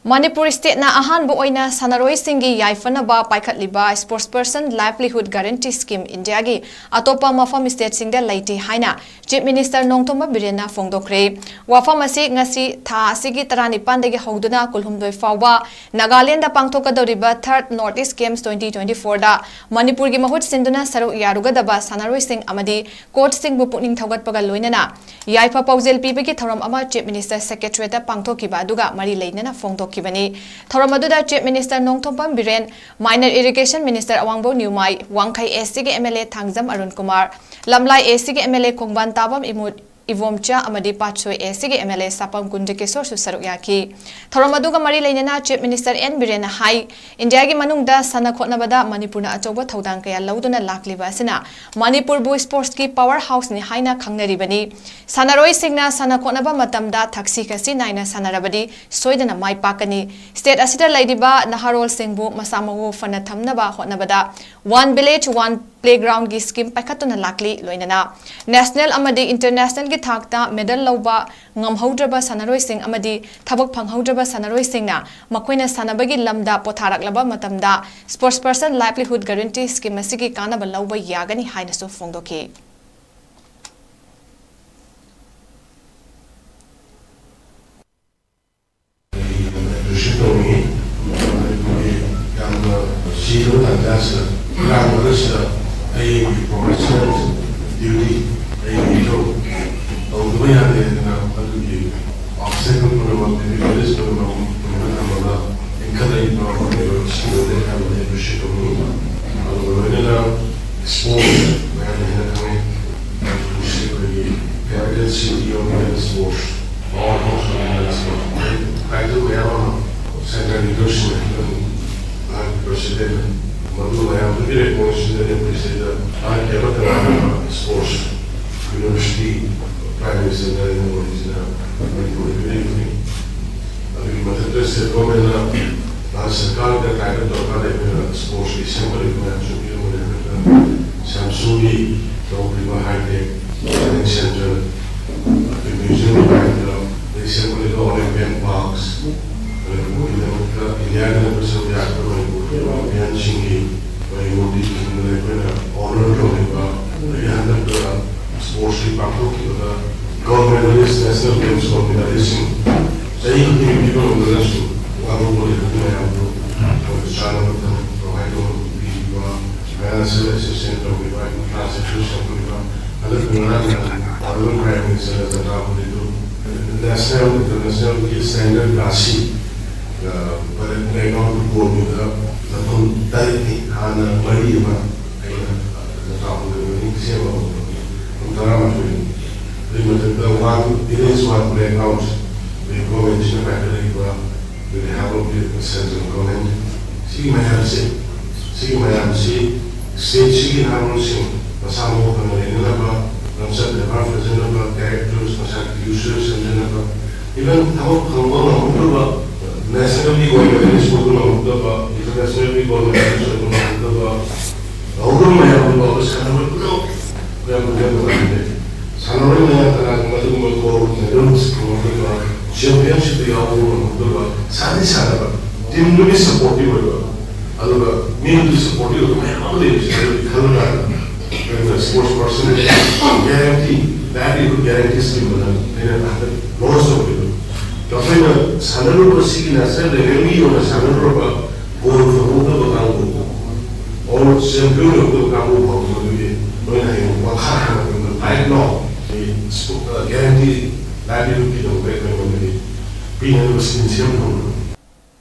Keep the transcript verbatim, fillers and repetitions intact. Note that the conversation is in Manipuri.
ꯃꯅꯤꯄꯨꯔ ꯁ꯭ꯇꯦꯠꯅ ꯑꯍꯥꯟꯕ ꯑꯣꯏꯅ ꯁꯥꯟꯅꯔꯣꯏꯁꯤꯡꯒꯤ ꯌꯥꯏꯐꯅꯕ ꯄꯥꯏꯈꯠꯂꯤꯕ Sports Person Livelihood Guarantee Scheme ꯏꯟꯗꯤꯌꯥꯒꯤ ꯑꯇꯣꯞꯄ ꯃꯐꯝ ꯁ꯭ꯇꯦꯠꯁꯤꯡꯗ ꯂꯩꯇꯦ ꯍꯥꯏꯅ ꯆꯤꯐ ꯃꯤꯅꯤꯁꯇꯔ ꯅꯣꯡꯊꯣꯝꯕꯝ ꯕꯤꯔꯦꯟꯅ ꯐꯣꯡꯗꯣꯛꯈ꯭ꯔꯦ꯫ ꯋꯥꯐꯝ ꯑꯁꯤ ꯉꯁꯤ ꯊꯥ ꯑꯁꯤꯒꯤ ꯇꯔꯥꯅꯤꯄꯥꯟꯗꯒꯤ ꯍꯧꯗꯨꯅ ꯀꯨꯟꯍꯨꯝꯗꯣꯏ ꯐꯥꯎꯕ Nagaland ꯄꯥꯡꯊꯣꯛꯀꯗꯧꯔꯤꯕ Third North East Games twenty twenty-fourꯗ ꯃꯅꯤꯄꯨꯔꯒꯤ ꯃꯍꯨꯠ ꯁꯤꯟꯗꯨꯅ ꯁꯔꯨꯛ ꯌꯥꯔꯨꯒꯗꯕ ꯁꯥꯟꯅꯔꯣꯏꯁꯤꯡ ꯑꯃꯗꯤ ꯀꯣꯆꯁꯤꯡꯕꯨ ꯄꯨꯛꯅꯤꯡ ꯊꯧꯒꯠꯄꯒ ꯂꯣꯏꯅꯅ ꯌꯥꯏꯐ ꯄꯥꯎꯖꯦꯜ ꯄꯤꯕꯒꯤ ꯊꯧꯔꯝ ꯑꯃ ꯆꯤꯐ ꯃꯤꯅꯤꯁꯇꯔ ꯁꯦꯀ꯭ꯔꯦꯇꯔꯤꯌꯦꯠꯇ ꯄꯥꯡꯊꯣꯛꯈꯤꯕ ꯑꯗꯨꯒ ꯃꯔꯤ ꯂꯩꯅꯅ ꯐꯣꯡꯗꯣꯛꯈꯤꯕꯅꯤ꯫ ꯊꯧꯔꯝ ꯑꯗꯨꯗ chief minister Nongthombam Biren, minor irrigation minister Awangbou Newmai, Wangkhei S ꯁꯤꯒꯤ M L A Thangjam Arun Kumar, Lamlai S ꯁꯤꯒꯤ ꯑꯦꯝ ꯑꯦꯜ ꯑꯦ ꯈꯣꯡꯕꯥꯟ ꯇꯥꯕꯝ ꯏꯃꯨ-, ꯏꯕꯣꯝꯆꯥ ꯑꯃꯗꯤ ꯄꯥꯠꯁꯣꯏ ꯑꯦꯁ ꯁꯤꯒꯤ ꯑꯦꯝ ꯑꯦꯜ ꯑꯦ ꯁꯥꯄꯝ ꯀꯨꯟꯖꯀꯤꯁꯣꯔꯁꯨ ꯁꯔꯨꯛ ꯌꯥꯈꯤ꯫ ꯊꯧꯔꯝ ꯑꯗꯨꯒ ꯃꯔꯤ ꯂꯩꯅꯅ ꯆꯤꯐ ꯃꯤꯅꯤꯁꯇꯔ ꯑꯦꯟ ꯕꯤꯔꯦꯟꯅ ꯍꯥꯏ, ꯏꯟꯗꯤꯌꯥꯒꯤ ꯃꯅꯨꯡꯗ ꯁꯥꯟꯅ ꯈꯣꯠꯅꯕꯗ ꯃꯅꯤꯄꯨꯔꯅ ꯑꯆꯧꯕ ꯊꯧꯗꯥꯡ ꯀꯌꯥ ꯂꯧꯗꯨꯅ ꯂꯥꯛꯂꯤꯕ ꯑꯁꯤꯅ ꯃꯅꯤꯄꯨꯔꯕꯨ ꯁ꯭ꯄꯣꯔꯠꯁꯀꯤ ꯄꯥꯋꯔ ꯍꯥꯎꯁꯅꯤ ꯍꯥꯏꯅ ꯈꯪꯅꯔꯤꯕꯅꯤ꯫ ꯁꯥꯟꯅꯔꯣꯏꯁꯤꯡꯅ ꯁꯥꯟꯅ ꯈꯣꯠꯅꯕ ꯃꯇꯝꯗ ꯊꯛꯁꯤ ꯈꯥꯁꯤ ꯅꯥꯏꯅ ꯁꯥꯟꯅꯔꯕꯗꯤ ꯁꯣꯏꯗꯅ ꯃꯥꯏ ꯄꯥꯛꯀꯅꯤ꯫ ꯁ꯭ꯇꯦꯠ ꯑꯁꯤꯗ ꯂꯩꯔꯤꯕ ꯅꯍꯥꯔꯣꯜꯁꯤꯡꯕꯨ ꯃꯁꯥ ꯃꯎ ꯐꯅ ꯊꯝꯅꯕ ꯍꯣꯠꯅꯕꯗ One Village One Playgroundꯒꯤ ꯁ꯭ꯀꯤꯝ ꯄꯥꯏꯈꯠꯇꯨꯅ ꯂꯥꯛꯂꯤ꯫ ꯂꯣꯏꯅꯅ ꯅꯦꯁꯅꯦꯜ ꯑꯃꯗꯤ ꯏꯟꯇꯔꯅꯦꯁꯅꯦꯜꯒꯤ ꯊꯥꯛꯇ ꯃꯦꯗꯜ ꯂꯧꯕ ꯉꯝꯍꯧꯗ꯭ꯔꯕ ꯁꯥꯟꯅꯔꯣꯏꯁꯤꯡ ꯑꯃꯗꯤ ꯊꯕꯛ ꯐꯪꯍꯧꯗ꯭ꯔꯕ ꯁꯥꯟꯅꯔꯣꯏꯁꯤꯡꯅ ꯃꯈꯣꯏꯅ ꯁꯥꯟꯅꯕꯒꯤ ꯂꯝꯗ ꯄꯣꯊꯥꯔꯛꯂꯕ ꯃꯇꯝꯗ Sports Person Livelihood Guarantee Scheme ꯑꯁꯤꯒꯤ ꯀꯥꯟꯅꯕ ꯂꯧꯕ ꯌꯥꯒꯅꯤ ꯍꯥꯏꯅꯁꯨ ꯐꯣꯡꯗꯣꯛꯈꯤ꯫ ꯑꯦꯄ꯭ꯔꯤꯁꯤꯌꯦꯠ ꯇꯧꯅꯤꯡꯉꯤ꯫ ꯑꯗꯨꯒꯤ ꯌꯥꯝꯅ ꯁꯤꯔꯕ ꯇꯥꯟꯖꯥꯁꯤꯗ, ꯏꯔꯥꯡ ꯑꯁꯤꯗ ꯑꯩꯒꯤ ꯄ꯭ꯔꯣꯐꯦꯁꯅꯦꯜ ꯗ꯭ꯌꯨꯇꯤ, ꯑꯩꯒꯤ ꯏꯊꯧ ꯇꯧꯗꯕ ꯌꯥꯗꯦ ꯍꯥꯏꯗꯅ ꯑꯗꯨꯒꯤ ꯑꯣꯕꯁꯇꯦꯀꯜ ꯄꯨꯝꯅꯃꯛ, ꯗꯤꯐꯤꯀꯜꯇꯤꯁ ꯄꯨꯝꯅꯃꯛ ꯃꯊꯛ ꯊꯝꯃꯒ ꯏꯟꯈꯠꯂꯛꯏꯕ ꯍꯣꯠꯅꯔꯤꯕ ꯁꯤꯡꯗꯨꯗ ꯑꯩꯍꯥꯛꯅ ꯑꯦꯄ꯭ꯔꯤꯁꯤꯌꯦꯠ ꯇꯧꯅꯤꯡꯉꯤ꯫ ꯑꯗꯨꯒ ꯂꯣꯏꯅꯅ ꯁ꯭ꯄꯣꯔꯠꯁ ꯃꯌꯥꯝꯅ ꯍꯦꯟꯅ ꯈꯪꯉꯦ, ꯃꯅꯤꯄꯨꯔꯁꯤ ꯑꯩꯈꯣꯏꯒꯤ capital city of men's sports, power house of men's sports, title ꯃꯌꯥꯝ ꯑꯃ ꯁꯦꯟꯇ꯭ꯔꯦꯜ ꯂꯤꯗꯔꯁꯤꯡꯅ ꯄꯤꯔꯝꯃꯤ꯫ ꯃꯍꯥꯛꯀꯤ ꯄ꯭ꯔꯁꯤꯗꯦꯟ ꯃꯗꯨ ꯃꯌꯥꯝꯗꯨꯒꯤ ꯔꯦꯀꯣꯒꯅꯤꯁꯟꯗꯅꯤ ꯑꯩꯈꯣꯏ ꯁꯤꯗ ꯃꯍꯥꯛꯀꯤ ꯑꯃꯠꯇ ꯉꯥꯏꯔꯕ sports university prime minister Narendra ꯃꯣꯗꯤꯁꯤꯅ ꯃꯅꯤꯄꯨꯔꯗ ꯄꯤꯔꯛꯏꯕꯅꯤ꯫ ꯑꯗꯨꯒꯤ ꯃꯊꯛꯇ ꯁ꯭ꯇꯦꯠ ꯒꯣꯔꯃꯦꯟꯅ ꯚꯥꯔꯠ ꯁꯔꯀꯥꯔꯗ ꯀꯥꯏꯕ ꯗꯔꯀꯥꯔ ꯂꯩꯕꯅ ꯁ꯭ꯄꯣꯔꯠꯁꯀꯤ ꯁꯦꯝꯒꯠꯂꯤꯕ ꯃꯌꯥꯝꯁꯨ ꯄꯤꯔꯝꯕꯅꯤ꯫ ꯍꯟꯗꯛꯇ ꯁꯥꯝꯁꯨꯒꯤ ꯇꯧꯈ꯭ꯔꯤꯕ ꯍꯥꯏꯇꯦꯛ ꯇ꯭ꯔꯦꯅꯤꯡ ꯁꯦꯟꯇꯔ, ꯑꯗꯒꯤ ꯃ꯭ꯌꯨꯖꯤꯌꯝ ꯍꯥꯏꯗꯅ, ꯑꯗꯩ ꯁꯦꯝꯒꯠꯂꯤꯕ ꯑꯣꯂꯦꯝꯄꯤꯌꯥꯟ ꯄꯥꯔꯛꯁ, ꯃꯅꯤꯄꯨꯔꯒꯤꯗꯃꯛꯇ ꯏꯟꯗꯤꯌꯥꯒꯤꯗꯃꯛꯇꯁꯨ ꯌꯥꯝꯅ ꯃꯅꯤꯄꯨꯔꯒꯤ ꯃꯍꯩꯔꯣꯏꯁꯤꯡꯒꯤ ꯃꯍꯩꯔꯣꯏꯁꯤꯡꯗ ꯑꯩꯈꯣꯏꯅ ꯑꯣꯅꯔ ꯇꯧꯔꯤꯕ, ꯑꯗꯒꯤ ꯍꯟꯗꯛꯇ ꯁ꯭ꯄꯣꯔꯠꯁꯀꯤ ꯄꯥꯡꯊꯣꯛꯈꯤꯕꯗ ꯒꯚꯔꯟꯃꯦꯟꯠ ꯅꯦꯁꯅꯦꯜ ꯒꯦꯝꯁ ꯑꯣꯔꯒꯅꯥꯏꯖꯦꯁꯟ ꯆꯍꯤ ꯈꯨꯗꯤꯡꯒꯤ ꯄꯤꯕ ꯉꯝꯗ꯭ꯔꯒꯁꯨ ꯋꯥꯍꯧꯕ ꯂꯩꯕ ꯃꯌꯥꯝꯗꯨ ꯑꯩꯈꯣꯏ ꯆꯥꯅꯕ ꯊꯕꯛ ꯄ꯭ꯔꯣꯚꯥꯏꯠ ꯇꯧꯕ ꯄꯤꯕ, ꯐꯥꯏꯅꯥꯟꯁꯤꯌꯦꯜ ꯑꯦꯁꯤꯁꯇꯦꯟꯁ ꯇꯧꯕꯤꯕ, ꯏꯟꯐ꯭ꯔꯥꯁ꯭ꯇ꯭ꯔꯛꯆꯔ ꯁꯦꯝꯒꯠꯄꯤꯕ, ꯍꯟꯗꯛ ꯉꯔꯥꯡ ꯅꯍꯥꯟ ꯑꯣꯅꯔꯦꯕꯜ ꯄ꯭ꯔꯥꯏꯝ ꯃꯤꯅꯤꯁꯇꯔꯅ ꯖꯇꯥ ꯄꯨꯔꯤꯗꯨ ꯅꯦꯁꯅꯦꯜ ꯏꯟꯇꯔꯅꯦꯁꯅꯦꯜꯒꯤ ꯁ꯭ꯇꯦꯟꯗꯔꯗ ꯉꯥꯁꯤ ꯄ꯭ꯂꯦꯒ꯭ꯔꯥꯎꯟ ꯀꯣꯔꯅꯔꯗ ꯃꯐꯝ ꯇꯔꯦꯠꯅꯤ, ꯍꯥꯟꯅ ꯃꯔꯤ ꯑꯃ ꯑꯩꯅ ꯖꯇꯥ ꯄꯨꯔꯤꯗ ꯃꯅꯤꯡ ꯁꯦꯝꯕ ꯍꯧꯔꯛꯄꯒꯤ ꯄꯨꯡ ꯇꯔꯥꯃꯥꯊꯣꯏꯅꯤ꯫ ꯑꯗꯨꯒꯤ ꯃꯊꯛꯇ ꯋꯥꯟ ꯚꯤꯂꯦꯖ ꯋꯥꯟ ꯄ꯭ꯂꯦꯒ꯭ꯔꯥꯎꯟ, ꯑꯩꯈꯣꯏ ꯒꯣꯔꯃꯦꯟꯁꯤꯅ ꯄꯥꯏꯈꯠꯂꯛꯏꯕ, ꯑꯗꯨꯒ ꯍꯦꯜꯞ ꯑꯣꯐ ꯁꯦꯟꯇ꯭ꯔꯦꯜ ꯒꯣꯔꯃꯦꯟ, ꯁꯤꯒꯤ ꯃꯌꯥꯝꯁꯦ, ꯁꯤꯒꯤ ꯃꯌꯥꯝꯁꯤ ꯁ꯭ꯇꯦꯠꯁꯤꯒꯤ ꯅꯍꯥꯔꯣꯜꯁꯤꯡ ꯃꯁꯥ ꯃꯎ ꯐꯅ ꯂꯩꯅꯅꯕ, ꯂꯝꯆꯠ ꯕꯦꯕꯥꯔ ꯐꯖꯅꯕ, ꯀꯦꯔꯦꯛꯇꯔꯁ ꯃꯁꯥꯒꯤ ꯐ꯭ꯌꯨꯆꯔ ꯁꯦꯝꯖꯅꯕ, ꯏꯚꯟ ꯊꯕꯛ ꯐꯪꯕ ꯉꯝꯍꯧꯗꯕ ꯅꯦꯁꯅꯦꯜꯒꯤ ꯒꯣꯜ ꯃꯦꯗꯥꯂꯤꯁ ꯑꯣꯏꯕ ꯉꯝꯍꯧꯗꯕ, ꯏꯟꯇꯔꯅꯦꯁꯅꯦꯜꯒꯤ ꯒꯣꯜ ꯃꯦꯗꯥꯂꯤꯁ ꯑꯣꯏꯕ ꯉꯝꯍꯧꯗꯕ, ꯉꯝꯍꯧꯗꯕ ꯃꯌꯥꯝꯗꯨ ꯐꯥꯎꯕ ꯁꯥꯟꯅꯔꯣꯏ ꯄꯨꯝꯅꯃꯛ ꯃꯌꯥꯝ ꯄꯨꯟꯕ ꯉꯝꯗꯦ꯫ ꯁꯥꯟꯅꯔꯣꯏ ꯃꯌꯥꯝ ꯀꯅꯥꯒꯨꯝꯕ ꯑꯗꯨꯒꯨꯝꯕ ꯒꯣꯜ ꯃꯦꯗꯥꯜꯁ ꯐꯪꯍꯧꯗꯕ, ꯆꯦꯝꯄꯤꯌꯟꯁꯤꯞꯇ ꯌꯥꯎꯕ ꯉꯝꯍꯧꯗꯕ, ꯁꯥꯟꯅꯗꯤ ꯁꯥꯟꯅꯕ, ꯇꯤꯝꯗꯨꯒꯤ ꯁꯞꯄꯣꯔꯇꯤꯞ ꯑꯣꯏꯕ, ꯑꯗꯨꯒ ꯃꯤꯗꯨꯒꯤ ꯁꯞꯄꯣꯔꯇꯤꯞ ꯑꯣꯏꯕ ꯃꯌꯥꯝ ꯑꯃ ꯂꯩꯕꯁꯦ ꯑꯩꯈꯣꯏ ꯈꯜꯂꯨ ꯇꯥꯔꯗꯤ, ꯑꯩꯈꯣꯏꯅ sports person guarantee, livelihood guarantee scheme ꯑꯅ ꯑꯩꯅ ꯍꯟꯗꯛ ꯂꯣꯟꯆ ꯇꯧꯈꯤꯕ꯫ ꯑꯩꯈꯣꯏꯅ ꯁꯥꯟꯅꯔꯨꯕ ꯁꯤꯒꯤ ꯅꯦꯁꯅꯦꯜ ꯂꯦꯚꯦꯜꯒꯤ ꯑꯣꯏꯅ ꯁꯥꯟꯅꯔꯨꯔꯕ ꯒꯣꯜ ꯐꯪꯍꯧꯗꯕ ꯀꯥꯡꯕꯨ, ꯑꯣꯔ ꯆꯦꯝꯄꯤꯌꯟ ꯑꯣꯏꯍꯧꯗꯕ ꯀꯥꯡꯕꯨ ꯐꯥꯎꯕ ꯃꯗꯨꯒꯤ ꯃꯣꯏꯅ ꯍꯌꯦꯡ ꯃꯈꯥ ꯊꯥꯅ ꯇꯧꯕ ꯂꯥꯏꯠ ꯂꯣ ꯒꯦꯔꯦꯟꯇꯤ ꯂꯥꯏꯚꯂꯤꯍꯨꯗꯀꯤꯗꯃꯛꯇ ꯑꯩꯈꯣꯏ ꯃꯗꯨꯒꯤ ꯄꯤꯅꯅꯕ ꯁ꯭ꯀꯤꯝ ꯁꯦꯝꯕ ꯍꯧꯔꯕꯅꯤ꯫